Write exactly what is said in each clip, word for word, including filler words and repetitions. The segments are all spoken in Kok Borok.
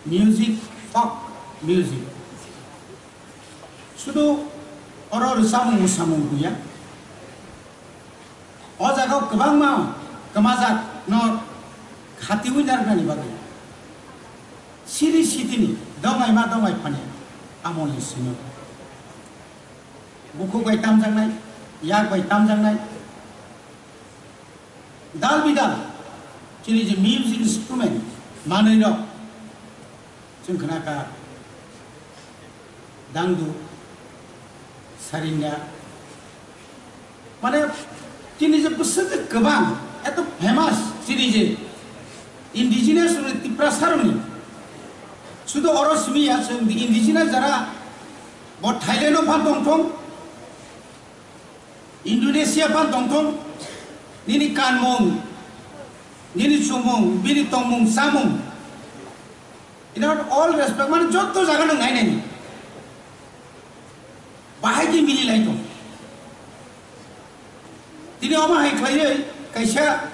Music, folk music. Sudu oro rwchapmung mwsamung huya. O jaga o kwbangma kwmajak no khatiwi narwknani bagwi. Siri sitini dongai ma dongai phani amoni simi. Bukhuk bai tamjaknai, yak bai tamjaknai. Dal bidal chini je music instrument manwi rok chwng khna kha dangdu, sarinda, mane chini je bwswk kwbang eto famous chini je indigenous rok Tiprasa rokni sudu oro simi ya chwng di indigenous jara bo Thailand o phan tongthong. Indonesia phan tongthong, nini kanmung, nini chumung, bini tongmung, chamung. In all respect, mane jotto jaga nang nai nai. Bahai khe mili lai tong. Tini omo hai khlaiwi kaisa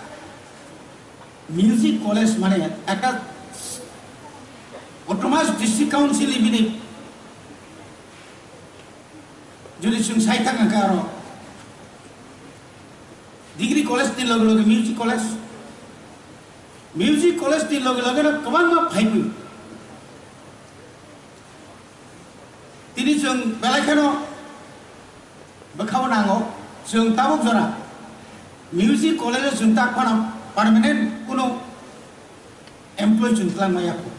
music college mane ekta autonomous district council ni bini Jodi chwng sai thang kha aro degree college ni loge loge music college, music college ni loge loge no kwbangma phaiwi tini chwng belai kheno bwkhao nango. Chwng tabuk jora music college o chwng tak phano permanent kuno employee chwng twlang maya kho.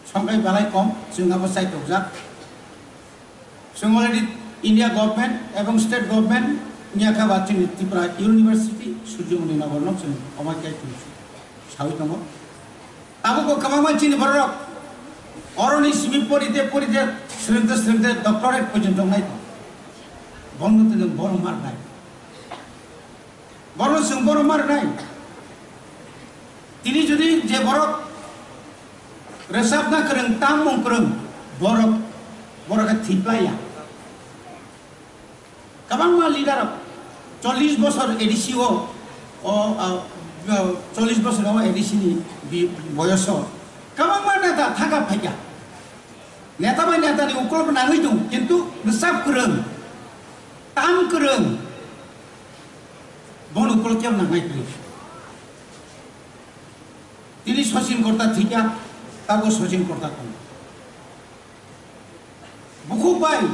Songkai belai kom, chwng abo chai tokjak. Chwng already India government ebong state government niya kha ba chini Tripura University Surjomoni Nagar no chwng omo kai tong sawi tongo. Abo bo kwbangma chini borok oroni simi porite porite swrwngte swrwngte doctorate porjonto wngnai tong. Bono tini bono mar nai. Bono chwng bono mar nai. Tini jodi je borok rwchapna kwrwng, tangmung kwrwng, borok, borok khe thiplaiya. Kwbangma leader rok chollish bosor A D C o, o, a, o, chollish bosor o A D C ni bi-, boyoso kwbangma neta thangka phaikha. Neta bai neta ni ukolok nangwi tong, kintu bwsap kwrwng, tam kwrwng, bono ukolok kebo nangnai kwrwi. Tini Sachin Korta thikya, tabo Sachin Korta tong. Bukhuk bai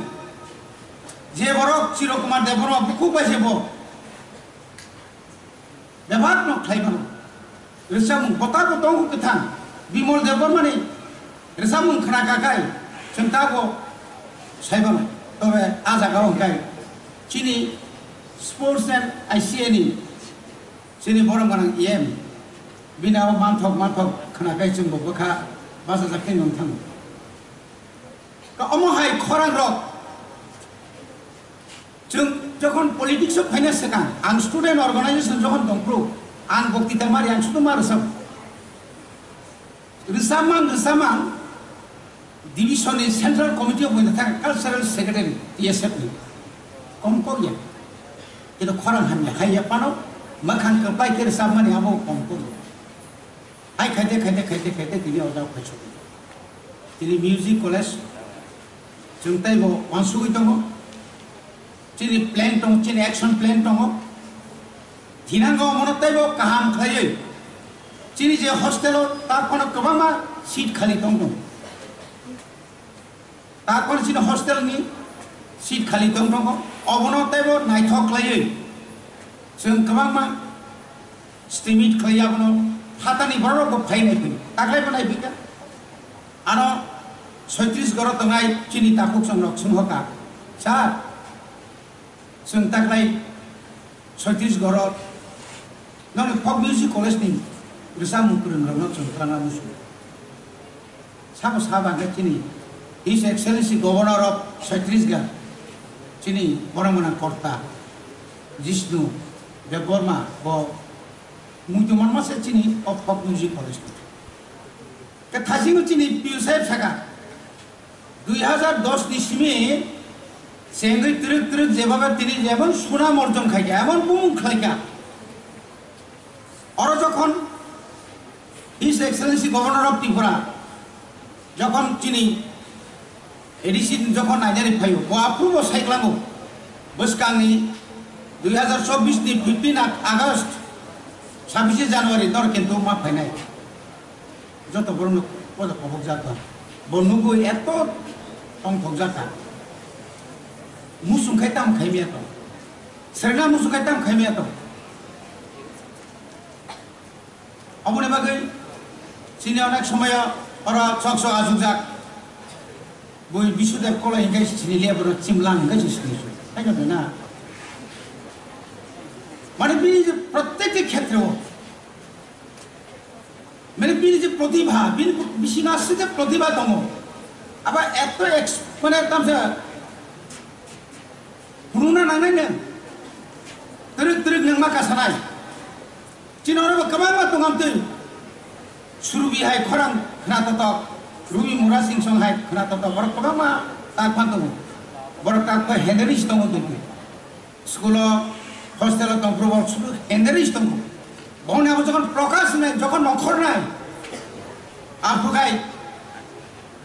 je borok Chiro Kumar Debbarma bukhuk bai je bo bebak no khlai mano. Rwchapmung bota bo tongo kwthang. Bimal Debbarma ni rwchapmung khna kha khai chwng tabo sai mano. Tobe a jaga o hwnkhe chini sports and I C A ni chini borok gwnang E M bini abo manthok manthok khna khai chwng bo bwkha bachajak khe nwng thango. Ka omo hai khorang rok chwng jokhon politics o phaina swkang, ang student organization jokhon tongphuru, ang boktita mari, ang sudu ma rwchap. Rwchapmang, rwchapmang division ni central committee o buina thang cultural secretary T S F ni. Kom kok ya. Kito khorang hamya, hai ya pano, makhang kwplai khe rwchapmani abo kom kok ya. Hai khaite, khaite, khaite, khaite, tini o jaga phai sogwi. Tini music college, chwng tei bo uansugwi tongo. Chini plan tongo, chini action plan tongo. Thinango omono tei bo kaham khlaiwi. Chini je hostel o ta phano kwbangma seat khali tong tongo. Tarpor chini hostel ni seat khali tong tongo, obono teibo naithok khlaiwi chwng kwbangma estimate khlai abono phatani borok bo phai nai phai taklai bo nai phika. Ano Chhattisgarh o tongnai chini takhuk chwng rok sung hoka, "Sir, chwng taklai Chhattisgarh o nokni folk music college ni rwchapmung kwrwng rok no chwng twlangna muchungo." Sabo sabo hwnkhe chini His Excellency Governor of Chhattisgarh, chini borok gwnang Korta Jishnu Debbarma bo muitu manma se chini o folk music college ni. Khe thasingno chini P U saheb saka, dui hazar dos ni simi chengwi twrwk twrwk jebaba tini jemon sunam orjon khaikha, emon bumung khlaikha. Oro jokhon His Excellency Governor of Tripura, Jokhon chini A D C jokhon nainani phaio, bo aphuru bo sai klango. Bwskangni dui hazar chobbish ni fifteen Ag-, August, sabbish January dor kintu ma phainai. Joto borokno poda kobok jata. Bo nugui eto tongthok jata. Musung khai tam khaimya to. Serna musung khai tam khaimya to. Aboni bagwi chini onek somoyo oro chok chok achukjak. Bui Bisudev Koloi hinkhe chini level chimlang hinkhe chini su. Hai no na. Mane bini je prottek khetre o. Mane bini je protibha, bini bisingo aswk je protibha tongo. Aba eto ex-, mane tamsa phunukna nangnai nwng. Twrwk twrwk nwng ma kasanai. Chini oro bo kwbangma tongam twi. Surubi hai khorang khna totok, Rubi Mura Sing Song hai khna totok, borok kwbangma tak phan tongo. Borok tak phan henderi si tongo tongkhe. School o, hostel o tongphuru borok sudu henderi si tongo. Bongni abo jokhon prokash nai, jokhon nongkhor nai. Aphuru khai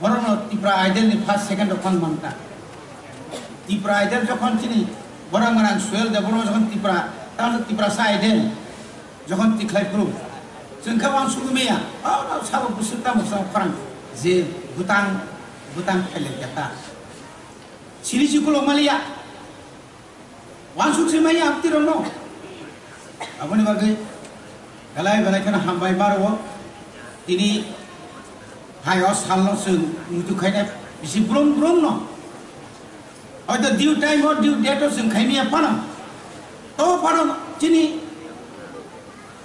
Borokno Tipra Idol ni first, second rok phano mankha. Tipra Idol jokhon chini borok gwnang Suel Debbarma jokhon Tipra, tamo Tiprasa Idol jokhon tikhlai phuru, chwng khe uansukgwi maya, o, o, sabo bwswk tamo chwng khorang je bwtang, bwtang khailai kha ta. Siri si khulok maliya. Uansuk se maya amtwi rokno. Aboni bagwi belai belai kheno hambai ma rwo. Tini hai o salno chwng muitu khaina bisi brum brum no. Hoito due time o due date o chwng khaimaya phano. To phano chini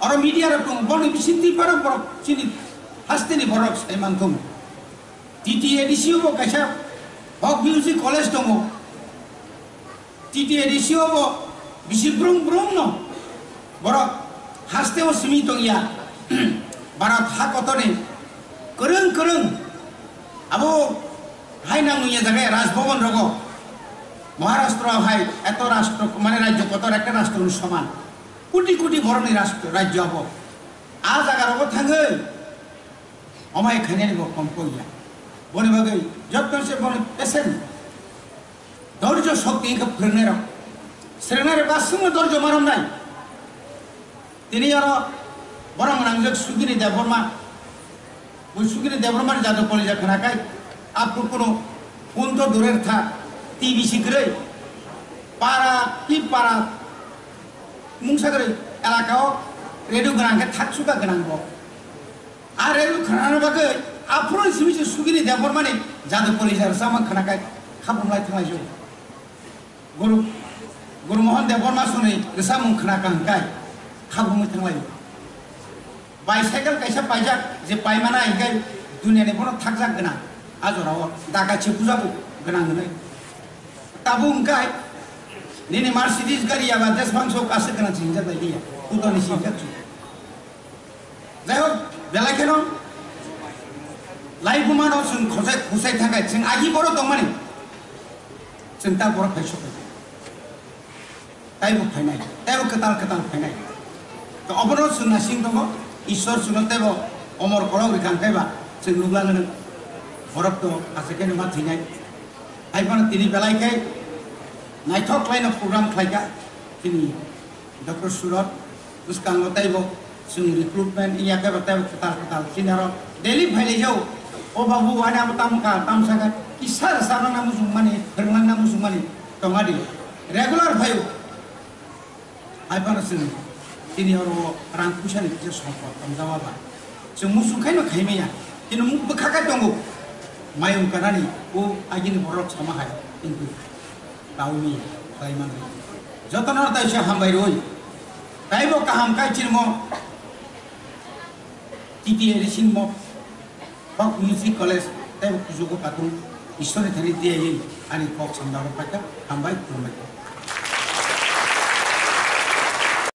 oro media rok tongo, boni bisingtwi phano borok chini hasteni borok sai manthung. T T A D C o bo kaisa folk music college tongo. T T A D C o bo bisi brum brum no borok haste o simi tongya. Bharat ha kotorni kwrwng kwrwng abo hai nang nungya jaga Raj Bhavan rogo. Maharashtra hai eto rashtra mane rajyo kotor ekta rashtra ni soman. Koti koti borokni rashtra, rajyo abo. A jaga rogo thangwi Omai khainani bo kom koi ya. Boni bagwi jotto se boni patient. Dorjo shokti wngkha phwrwngnairok. Swrwngnairok aswkno dorjo ma romnai. Tini oro borok gwnangjak Sugini Debbarma. Bo Sugini Debbarmani jadu kolija khwnakhai. Aphuru phone to durer tha. T V si kwrwi. Para ki para mungsa kwrwi elaka o radio gwnang khe thak suka gwnang bo. A relu khnana bagwi aphuru simi se Sugini Debbarmani jadu kolija rwchapmung khnakhai khabumlai thanglaijak. Guru, Guru Mohan Debbarma songni rwchapmung khnakha hwnkhe khabumwi thanglaio. Bicycle kaisa paijak je paimana hwnkhe duniani bono thakjak gwnang. A jorao daka se puja bo gwnang hwnwi. Tabuk hwnkhe nini Mercedes gari ya ba deswng sok aswk gwnang se hinjak bai liya. Putoni se hinjak chu. Jai hok, belai kheno laibuma no chwng khosai khosai thangkhe chwng agi borok tongmani chwng ta borok phai sokha. Taibo phainai, taibo kwtal kwtal phainai. To obono chwng nasing tongo, Ishwar chwngno taibo omor kolok rikha hwnkhe ba chwng nukla nwnw borok to aswk khe numa thwinai. Hai phano tini belai khe naithok khlaino program khlaikha tini. Doctor Surot, bwskango teibo chwng recruitment wngya khe bo teibo kwtal kwtal chini aro daily phailaijao. O babu, ani abo tamo ka, tamo saka, kisa rwchapnangna muchungmani, phwrwngnangna muchungmani tongadi. Regular phaio. Hai phano chwng chini oro rang puisani kisa songkot tongjama ba. Chwng muchung khaino khaimaya. Chini muk bwkha khe tongo. Mayung kanani o agini borok sama hai. Kintu Tauni khlaimani. Jotono taisa hambai rwi. Taibo kaham kaichirmo T T A D C ni mo Folk Music College taibo kuchugo katung Ishwarni thani tiyaiwi ani kok samdaro paikha, hambai, khulumbai.